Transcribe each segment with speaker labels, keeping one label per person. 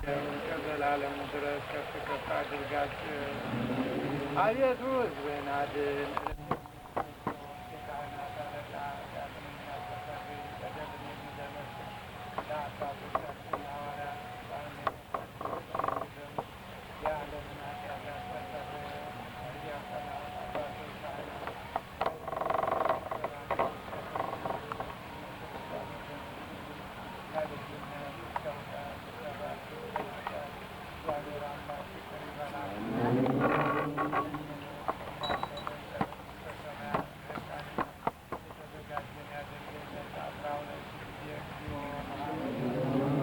Speaker 1: እስከዘላለሙ ድረስ ከፍ ከፍ አድርጋቸው። አቤቱ ሕዝብህን አድን። የካህናት አለቃ ኃጢአትን የሚያስተሰርይ በደልን የሚደመስስ ለአባቶቻችን ሐዋርያት ስልጣንን የሰጣቸው ደሙ የዓለምን ኃጢአት ያስተሰርይ ዲያቆናት፣ አባቶች፣ ካህናት ከልጅነት እስከ እውቀት የሠራችሁትን ኃጢአት እግዚአብሔር አምላክ ይቅር ይበላችሁ። የተዘጋጀን ያደርገን ዘንድ 12 ጊዜ እግዚኦ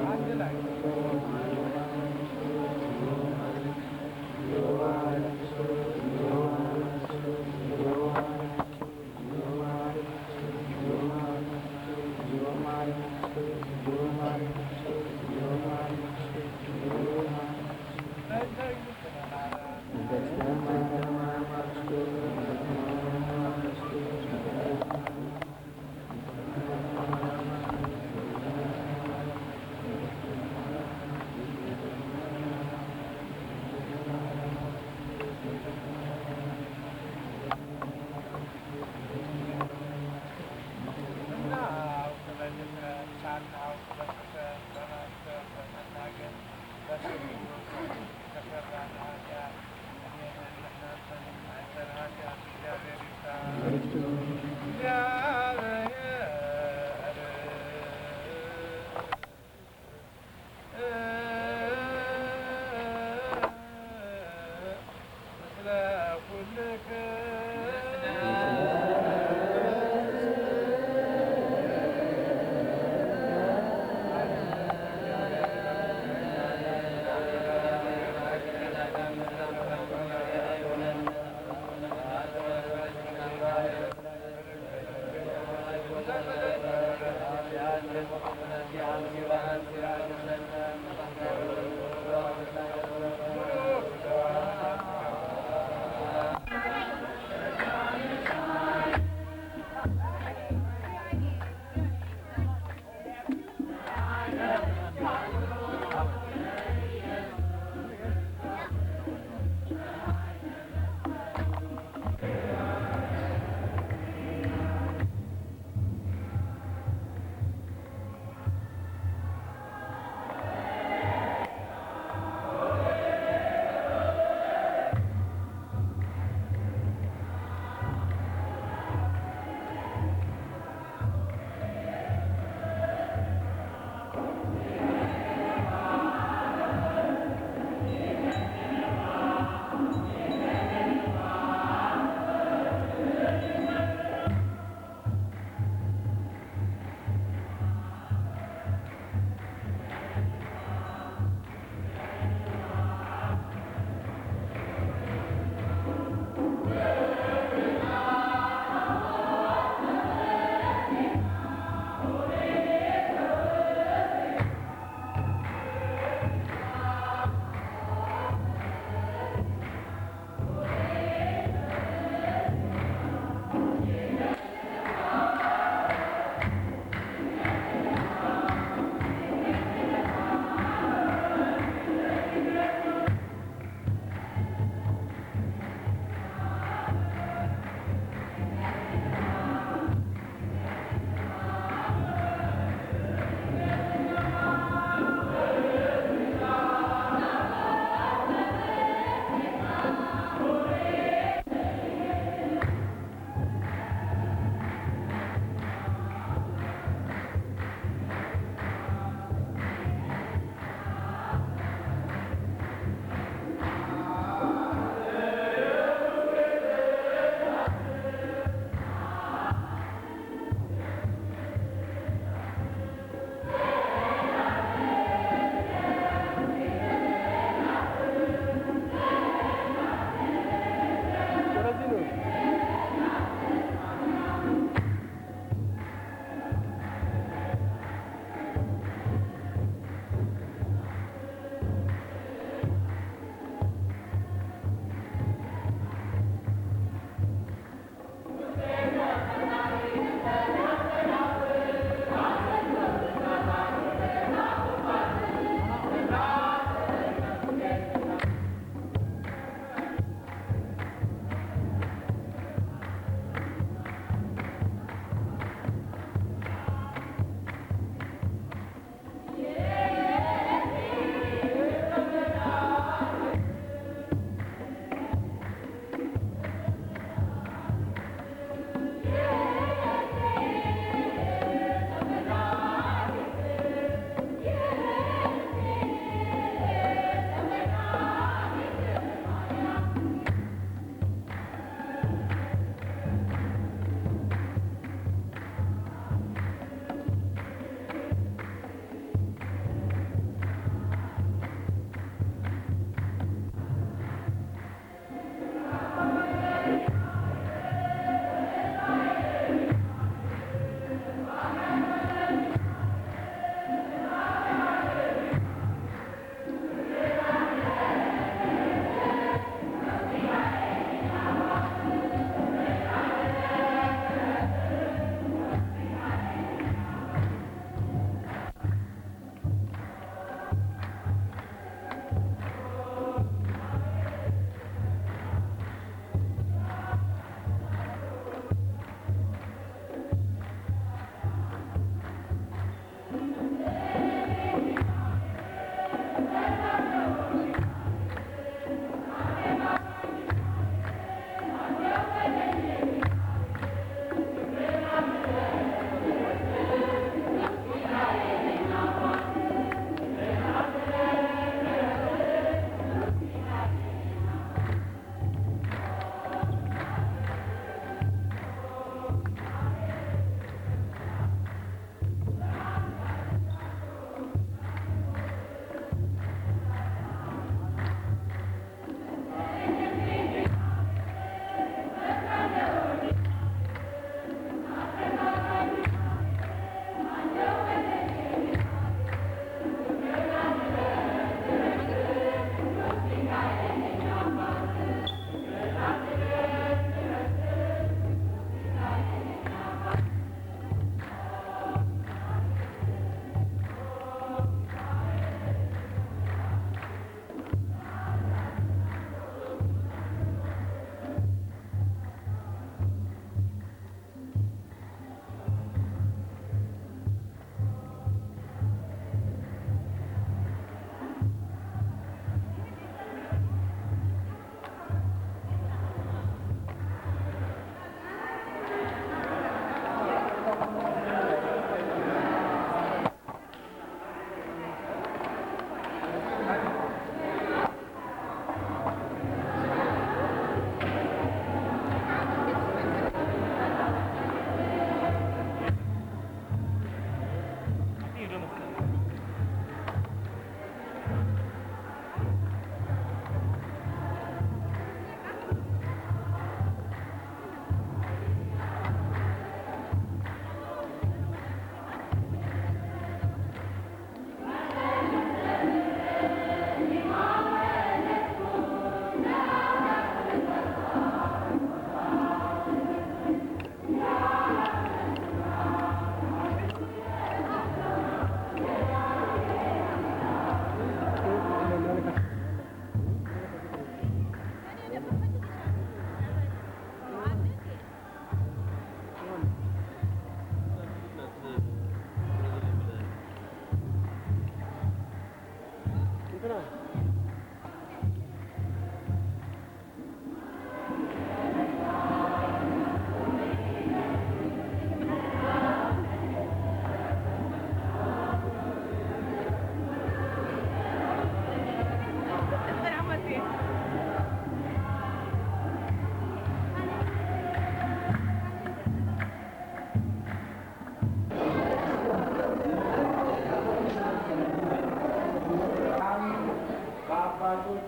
Speaker 1: አንድ ላይ። ስናውቅ በድፍረት ሳናውቅ በስህተት በማሰብ በመናገር በስውር ከሠራን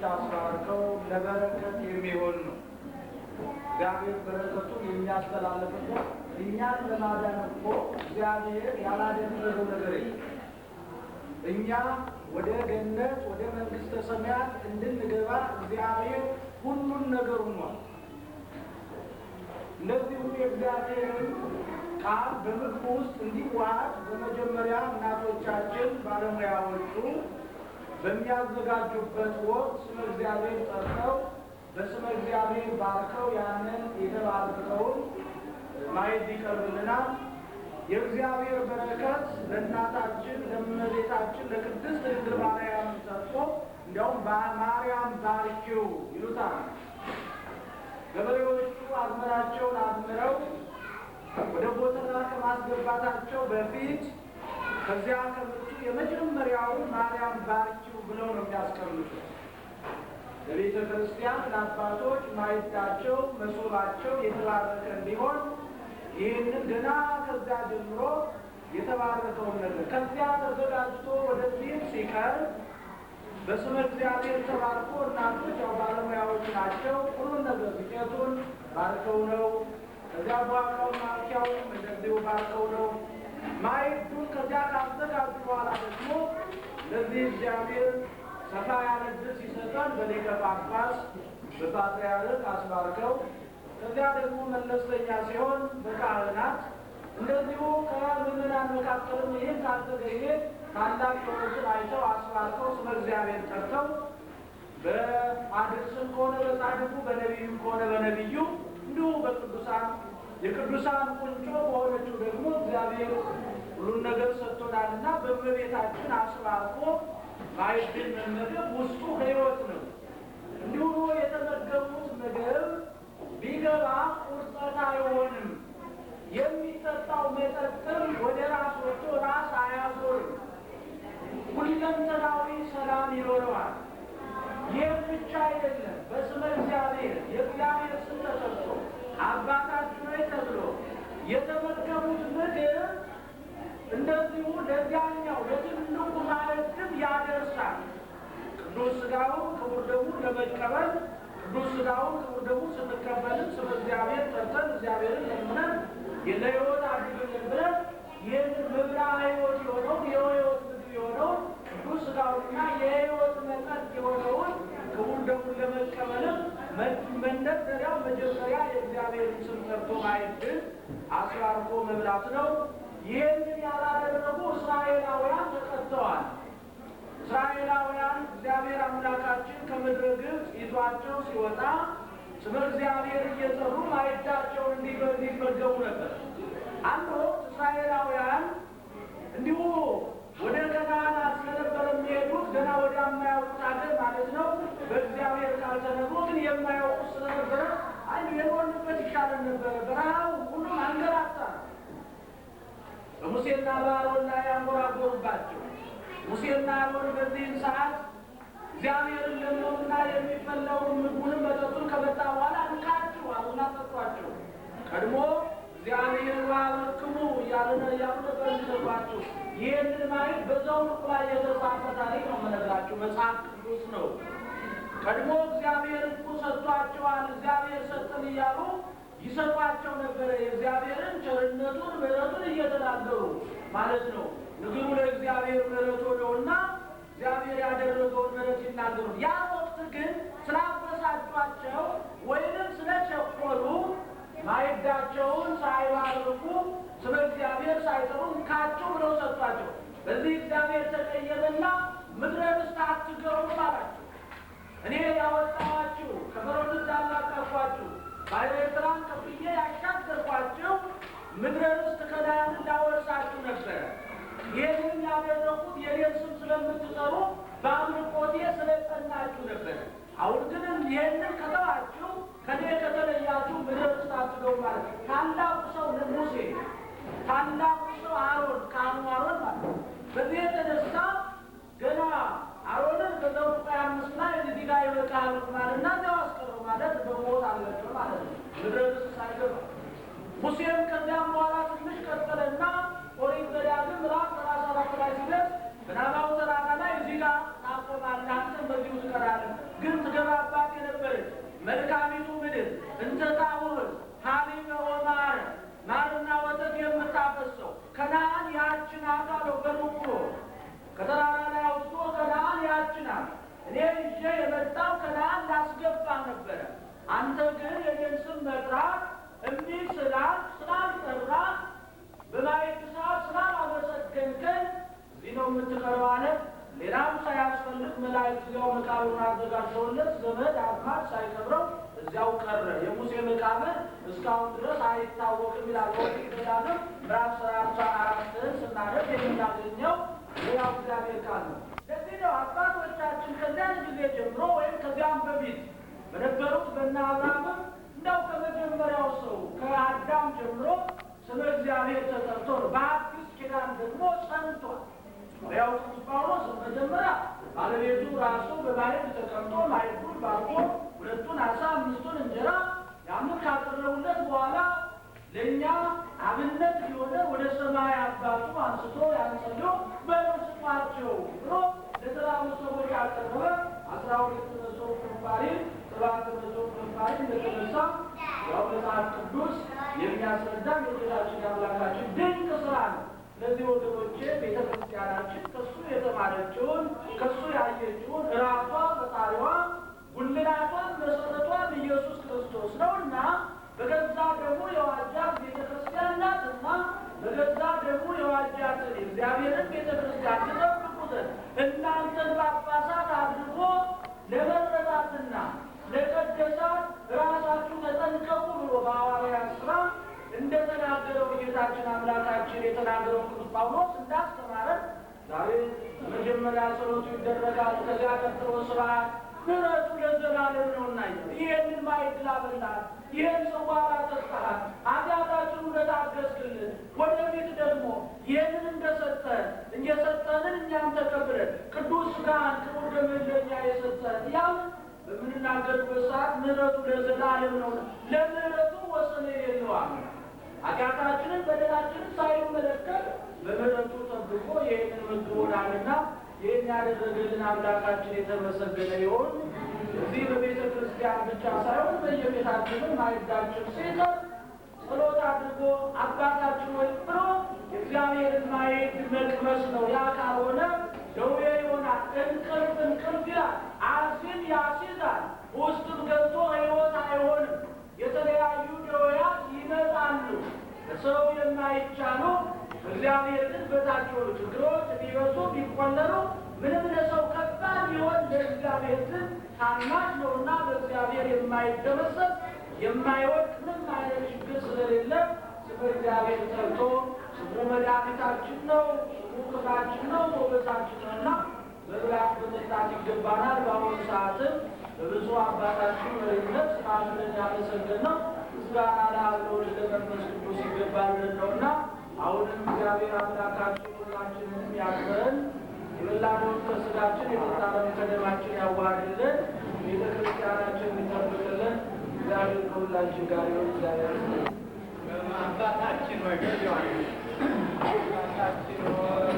Speaker 1: አባቶች አስባርከው ለበረከት የሚሆን ነው። እግዚአብሔር በረከቱን የሚያስተላልፍበት እኛን ለማዳን እኮ እግዚአብሔር ያላደረገው ነገር የለም። እኛ ወደ ገነት ወደ መንግስተ ሰማያት እንድንገባ እግዚአብሔር ሁሉን ነገር ሆኗል። እንደዚሁ የእግዚአብሔርን ቃል በምግቡ ውስጥ እንዲዋሃድ በመጀመሪያ እናቶቻችን ባለሙያዎቹ በሚያዘጋጁበት ወቅት ስመ እግዚአብሔር ጠርተው በስመ እግዚአብሔር ባርከው ያንን የተባረከውን ማዕድ ይቀርብልናል። የእግዚአብሔር በረከት ለእናታችን ለእመቤታችን ለቅድስት ድንግል ማርያም ሰጥቶ እንዲያውም ማርያም ባርኪው ይሉታል። ገበሬዎቹ አዝመራቸውን አዝምረው ወደ ጎተራ ከማስገባታቸው በፊት ከዚያ ከምርቱ የመጀመሪያውን ማርያም ባርኪው ብለው ነው የሚያስቀምጡት። ለቤተ ክርስቲያን ለአባቶች ማዕዳቸው መሶባቸው የተባረከ እንዲሆን ይህንን ገና ከዚያ ጀምሮ የተባረከውን ነገር ከዚያ ተዘጋጅቶ ወደዚህም ሲቀርብ በስመ እግዚአብሔር ተባርኮ እናቶች ያው ባለሙያዎች ናቸው። ሁሉን ነገር ዱቄቱን ባርከው ነው። ከዚያ በኋላው ማርኪያውም እንደዚሁ ባርከው ነው። ማዕዱን ከዚያ ካዘጋጁ በኋላ ደግሞ ለዚህ እግዚአብሔር ሰፋ ያለ ዕድል ሲሰጠን በሊቀ ጳጳስ በፓትርያርክ አስባርከው ከዚያ ደግሞ መለስተኛ ሲሆን በካህናት እንደዚሁ ከምዕመናን መካከልም ይህን ካልተገኘ ታላቅ የሆኑትን አይተው አስባርከው ስመ እግዚአብሔር ጠርተው በጻድቅ ስም ከሆነ በጻድቁ በነቢዩ ከሆነ በነቢዩ እንዲሁ በቅዱሳን የቅዱሳን ቁንጮ በሆነችው ደግሞ እግዚአብሔር ሁሉን ነገር ሰጥቶናልና በእመቤታችን አስባርኮ ማዕድን መመገብ ውስጡ ሕይወት ነው። እንዲሁ የተመገቡት ምግብ ቢገባ ቁርጠት አይሆንም። የሚጠጣው መጠጥም ወደ ራስ ወጥቶ ራስ አያዞርም። ሁለንተናዊ ሰላም ይኖረዋል። ይህም ብቻ አይደለም። በስመ እግዚአብሔር የእግዚአብሔር ስም ተጠርቶ አባታችን ሆይ ተብሎ የተመገቡት ምግብ እንደዚሁ ለዚያኛው ለትልቁ ማዕድም ያደርሳል። ቅዱስ ሥጋውን ክቡር ደሙን ለመቀበል ቅዱስ ሥጋውን ክቡር ደሙን ስንቀበልም ስመ እግዚአብሔር ጠርተን እግዚአብሔርን ለምነን ለሕይወት አድርግልን ብለን ይህንን መብላ ሕይወት የሆነውን የሕይወት ምግብ የሆነውን ቅዱስ ሥጋውንና የሕይወት መጠጥ የሆነውን ክቡር ደሙን ለመቀበልም መንደርደሪያው መጀመሪያ የእግዚአብሔርን ስም ጠርቶ ማዕድን አስባርኮ መብላት ነው። ይህንን ያላደረጉ እስራኤላውያን ተቀጥተዋል። እስራኤላውያን እግዚአብሔር አምላካችን ከምድረ ግብፅ ይዟቸው ሲወጣ ስመ እግዚአብሔር እየጠሩ ማዕዳቸውን እንዲመገቡ ነበር። አንድ ወቅት እስራኤላውያን እንዲሁ ወደ ከነዓን ስለነበረ የሚሄዱት ገና ወደ የማያውቁት ሀገር ማለት ነው። በእግዚአብሔር ቃል ተነግሮ ግን የማያውቁት ስለነበረ አይ የኖርንበት ይሻለን ነበረ፣ በረሃው ሁሉም አንገላታ ነው። በሙሴና በአሮን ላይ ያንጎራጎሩባቸው። ሙሴና አሮን በዚህን ሰዓት እግዚአብሔርን ለምነውና የሚበላውን ምግቡንም መጠጡን ከመጣ በኋላ እንካችሁ አሉና ሰጧቸው። ቀድሞ እግዚአብሔር ባርክሙ እያሉ ነበር የሚሰጧቸው። ይህንን ማየት በዘኍልቍ ላይ የተጻፈ ታሪክ ነው የምነግራችሁ፣ መጽሐፍ ቅዱስ ነው። ቀድሞ እግዚአብሔር እኮ ሰጥቷቸዋል፣ እግዚአብሔር ሰጠን እያሉ ይሰጧቸው ነበረ። የእግዚአብሔርን ቸርነቱን ምሕረቱን እየተናገሩ ማለት ነው። ንግሩ ለእግዚአብሔር ምሕረቱ ነውና እግዚአብሔር ያደረገውን ምሕረት ይናገሩ። ያ ወቅት ግን ስላበሳጯቸው ወይንም ስለቸኮሉ ማዕዳቸውን ሳይባርኩ ስለ እግዚአብሔር ሳይጠሩ እንካችሁ ብለው ሰጧቸው። በዚህ እግዚአብሔር ተቀየመና ምድረ ርስት አትገቡም አላቸው። እኔ ያወጣኋችሁ ከፈርዖን እጅ ያላቀቅኋችሁ ባሕረ ኤርትራን ከፍዬ ያሻገርኳችሁ ምድረ ርስት ከነዓንን ላወርሳችሁ ነበረ። ይህንም ያደረኩት የእኔን ስም ስለምትጠሩ በአምልኮቴ ስለጸናችሁ ነበረ። አሁን ግን ይህንን ከተዋችሁ ከእኔ ከተለያችሁ ምድረ ርስት አትገቡም ማለት ነው። ታላቁ ሰው ሙሴ፣ ታላቁ ሰው አሮን፣ ካህኑ አሮን ማለት ነው። በዚህ የተነሳ ገና አሮንን በዘኍልቍ 25 ላይ እዚህ ጋር ይበቃል ማለትና እዚያው አስቀረው ማለት በሞት አለቀ ማለት ነው፣ ምድረ ርስት ሳይገባ። ሙሴም ከዚያም በኋላ ትንሽ ቀጠለና ኦሪት ዘዳግም ምዕራፍ 34 ላይ ሲደርስ በናባው ተራራ ላይ እዚህ ጋር ታቆማለህ፣ አንተም በዚሁ ትቀራለህ፣ ግን መልካሚቱ ምድር እንተ ታውህዝ ሀሊበ ወማረ ማርና ወተት የምታፈሰው ከነዓን ያች ናት አለው። በሩቅ ሆኖ ከተራራ ላይ አውጥቶ ከነዓን ያች ናት፣ እኔ ይዤ የመጣው ከነዓን ላስገባ ነበረ። አንተ ግን የኔን ስም መጥራት እምቢ ስላልክ ስላልጠራህ በማየት ሰዓት ስላላመሰገንከኝ እዚህ ነው የምትቀረው አለ። ሌላም ሳያስፈልግ መላእክት እዚያው መቃብሩን አዘጋጅተውለት ዘመድ አዝማድ ሳይቀብረው እዚያው ቀረ። የሙሴ መቃብር እስካሁን ድረስ አይታወቅም ይላል ኦሪት ዘዳግም ምዕራፍ 34 ስናነብ የምናገኘው ሌላው እግዚአብሔር ቃል ነው። ለዚህ ነው አባቶቻችን ከዚያን ጊዜ ጀምሮ ወይም ከዚያም በፊት በነበሩት በእነ አብርሃምም እንደው ከመጀመሪያው ሰው ከአዳም ጀምሮ ስለ እግዚአብሔር ተጠርቶ ነው። በአዲስ ኪዳን ደግሞ ጸንቷል። ያው ቅዱስ ጳውሎስ መጀመሪያ ባለቤቱ ራሱ በማዕድ ተቀምጦ ማዕዱን ባርኮ 2ቱን ዓሣ 5ቱን እንጀራ ያንን ካቀረቡለት በኋላ ለእኛ አብነት የሆነ ወደ ሰማይ አባቱ አንስቶ ያንጸልዮ በሉ ስጧቸው ብሎ ለተራቡ ሰዎች አቀረበ። 12 መሶብ ፍርፋሪ 7 መሶብ ፍርፋሪ እንደተነሳ ያው መጽሐፍ ቅዱስ የሚያስረዳን የጌታችን አምላካችን ድንቅ ስራ ነው። ስለዚህ ወገኖቼ ቤተክርስቲያናችን ከሱ የተማረችውን ከሱ ያየችውን ራሷ ፈጣሪዋ ጉልላቷን መሰረቷን ኢየሱስ ክርስቶስ ነውና በገዛ ደሙ የዋጃት ቤተክርስቲያን ናትና በገዛ ደሙ የዋጃትን እግዚአብሔርን ቤተክርስቲያን ትጠብቁ ዘንድ እናንተን ጳጳሳት አድርጎ ለመረጣትና ለቀደሳት ራሳችሁ ተጠንቀቁ ብሎ በሐዋርያት ሥራ እንደተናገረው ጌታችን አምላካችን የተናገረው ቅዱስ ጳውሎስ እንዳስተማረን ዛሬ መጀመሪያ ጸሎቱ ይደረጋል። ከዚያ ቀጥሎ ስብሐት ምሕረቱ ለዘላለም ነውና ይሄንን ማዕድ ላበላን፣ ይሄን ጽዋ ላጠጣህን፣ ኃጢአታችንን ለታገስክልን፣ ወደፊት ደግሞ ይሄንን እንደሰጠን እየሰጠንን እኛም ተቀብለን ቅዱስ ሥጋህን ክቡር ደምህን ለእኛ የሰጠን ያው በምንናገርበት ሰዓት ምሕረቱ ለዘላለም ነውና ለምሕረቱ ወሰን የሌለው አምላክ ኃጢአታችንን በደላችንን ሳይመለከት በምሕረቱ ጠብቆ ይሄንን መግቦናልና ይሄን ያደረገልን አምላካችን የተመሰገነ ይሁን። እዚህ በቤተ ክርስቲያን ብቻ ሳይሆን በየቤታችንም ማዕዳችን ሲቀርብ ጸሎት አድርጎ አባታችን ሆይ ብሎ የእግዚአብሔርን ማዕድ መቅመስ ነው። ያ ካልሆነ ደዌ ይሆናል። እንቅልፍ እንቅልፍ ይላል፣ አሲም ያስይዛል፣ ውስጥም ገብቶ ሕይወት አይሆንም። የተለያዩ ደዌያት ይመጣሉ፣ ለሰው የማይቻሉ እግዚአብሔር ግን በታች የሆኑ ችግሮች ቢበዙ ቢቆለሉ ምንም ለሰው ከባድ ቢሆን ለእግዚአብሔር ግን ታናሽ ነውና በእግዚአብሔር የማይደመሰስ የማይወድቅ ምንም አይነት ችግር ስለሌለ ስመ እግዚአብሔር ጠርቶ ስሙ መድኃኒታችን ነው፣ ስሙ ክብራችን ነው፣ ሞገሳችን ነውና መብላት መጠጣት ይገባናል። በአሁኑ ሰዓትም በብፁዕ አባታችን መሪነት ስርዓቱን ያመሰገን ነው ምስጋና ለአብ ለወልድ ለመንፈስ ቅዱስ ይገባል ነውና አሁንም እግዚአብሔር አምላካችን ሁላችንንም ያክብረን፣ የበላነውን ከሥጋችን የጠጣነውን ከደማችን ያዋህድልን፣ ቤተክርስቲያናችንን ይጠብቅልን። እግዚአብሔር ከሁላችን ጋር ይሁን። እግዚአብሔር ይስጥልን።
Speaker 2: አባታችን ሆይ አባታችን ሆይ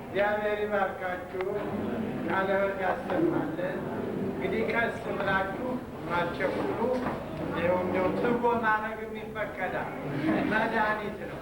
Speaker 2: እግዚአብሔር ይባርካችሁ፣ ቃለ ሕይወት ያሰማልን። እንግዲህ ቀስ ብላችሁ ማቸኩሉ። ይኸው እንደው ትርጎ ማድረግም ይፈቀዳል፣ መድኃኒት ነው።